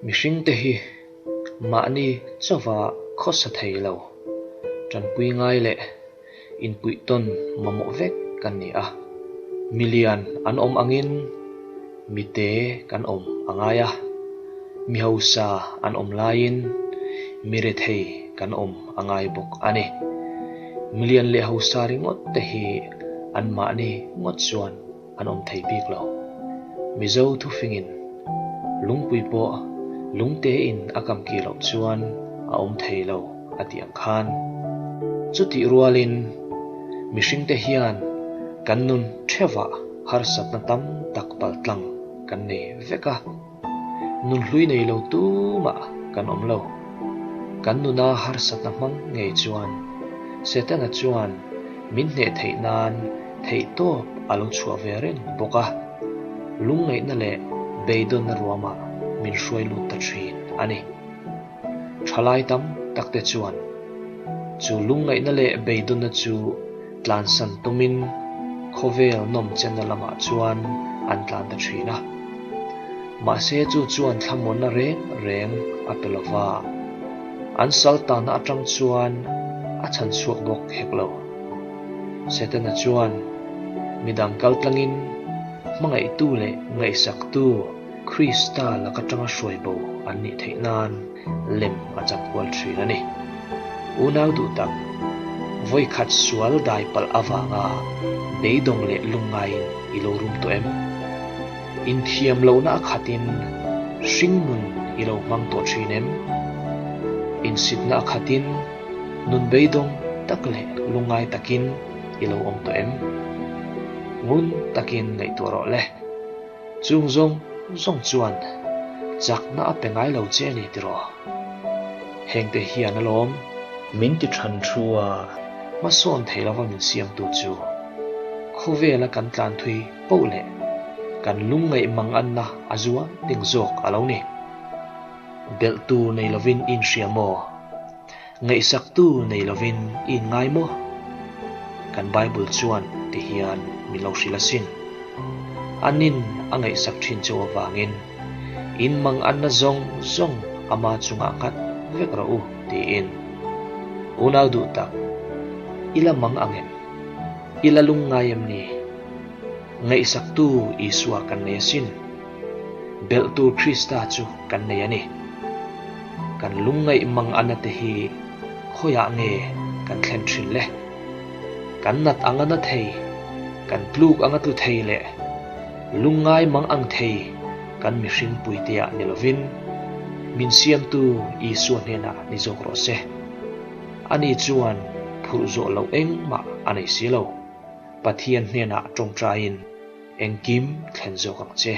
Mihringte hi mahni chauva khawsa thei lo, tanpui ngai leh inpuih tawn mamawh vek kan ni a. Milian an awm angin mite kan awm a ngai a, mi hausa an awm laiin mi rethei kan awm a ngai bawk a ni. Milian leh hausa ringawt te hi anmahni ngawt chuan an awm thei bik lo. Mizo thufingin lungpui pawh lungtein a kam kih loh chuan a awm thei lo a tih ang khan. Chutih rualin mihringte hian kan nun theuhah harsatna tam tak paltlang kan nei vek a. Nunhlui nei lo tumah kan awm lo. Kan nuna harsatna hmang ngei chuan Setana chuan min hneh theih nan theihtawp a lo chhuah ve reng bawk a, lungngaihna leh beidawnna ruamah min hruai lut ta thin a ni. Thalai tam takte chuan chu lungngaihna leh beidawnna chu tlansan tumin khawvel nawm chenna lamah chuan an tlan ta thin a. Mahse chu chuan thlamuanna reng reng a pe lo va, an sal tanna atang chuan a chhan chhuak bawk hek lo. Setana chuan midang kal tlangin hmangaihtu leh ngaihsaktu Krista lak atanga hruai bo an nih theih nan lem a chak kual thin a ni. Unau duh tak, vawi khat sual dai palh avanga beidawng leh lungngaiin i lo rum tawh em? Inthiam lohna a khatin hringnun i lo hmang tawh thin em? Insitna a khatin nun beidawng tak leh lungngai takin i lo awm tawh em? Ngun takin ngaihtuah rawh le. Chung zawng zawng chuan chakna a pe ngai lo che a ni tiraw? Hengte hian alawm. Min ti than thu a, hmasawn thei lova min siamtu chu khawvela kan tlan thui poh leh kan lungngaih mang anna a zual ding zawk a lo ni. Belhtu nei lovin i inhria maw? Ngaihsaktu nei lovin i inngai maw? Kan Bible chuan ti hian min lo hrilh asin. Anin a ngaihsak thin chu avangin, In mang anna zawng zawng ama chungah nghat vek rawh u, tiin. Unau duh tak, i la mang ang em? I la lungngai em ni? Ngaihsaktu Isua kan nei asin. Belh tur Krista chu kan nei a ni. Kan lungngaih mang ana te hi khawiah nge kan thlen thin le? Kan nat anga na thei, kan tluk anga tlu thei leh lungngai mang ang thei kan mihring puiteah ni lovin min siamtu Isua hnenah ni zawk rawh se. Ani chuan phurh zawh loh engmah a nei si lo. Pathian hnenah tawngtaiin engkim thlen zawk ang che.